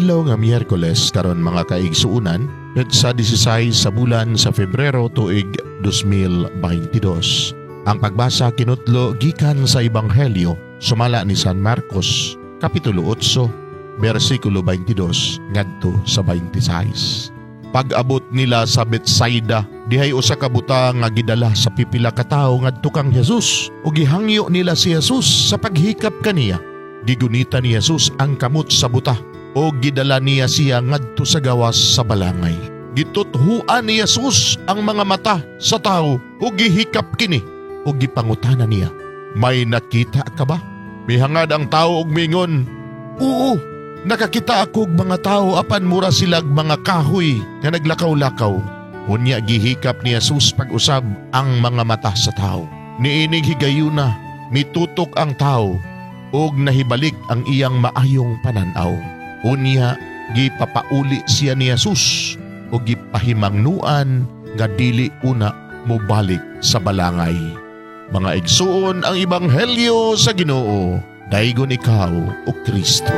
Adlaw nga Miyerkules karon, mga kaigsuunan, petsa 16 sa bulan sa Febrero, tuig 2022. Ang pagbasa kinutlo gikan sa Ebanghelyo sumala ni San Marcos, Kapitulo 8, bersikulo 22 ngadto sa 26. Pag-abot nila sa Betsaida, dihay usa ka buta nga gidala sa pipila ka tawo ngadto kang Jesus ug gihangyo nila si Jesus sa paghikap kaniya. Gigunita ni Jesus ang kamot sa buta o gidala niya siya ngadto sa gawas sa balangay. Gituthuan ni Jesus ang mga mata sa tawo ug gihikap kini ug gipangutana niya, "May nakita ka ba?" Mihangad ang tawo ug mingon, "Oo, nakakita ako og mga tawo apan mura silag mga kahoy nga naglakaw-lakaw." Unya gihikap ni Jesus pag-usab ang mga mata sa tawo. Niining higayuna, mitutok ang tawo ug nahibalik ang iyang maayong pananaw. Unya gipapauli siya ni Jesus ug gipahimangnuan nga dili una mobalik sa balangay. Mga igsuon, ang ebanghelyo sa Ginoo. Daygon ikaw, o Kristo.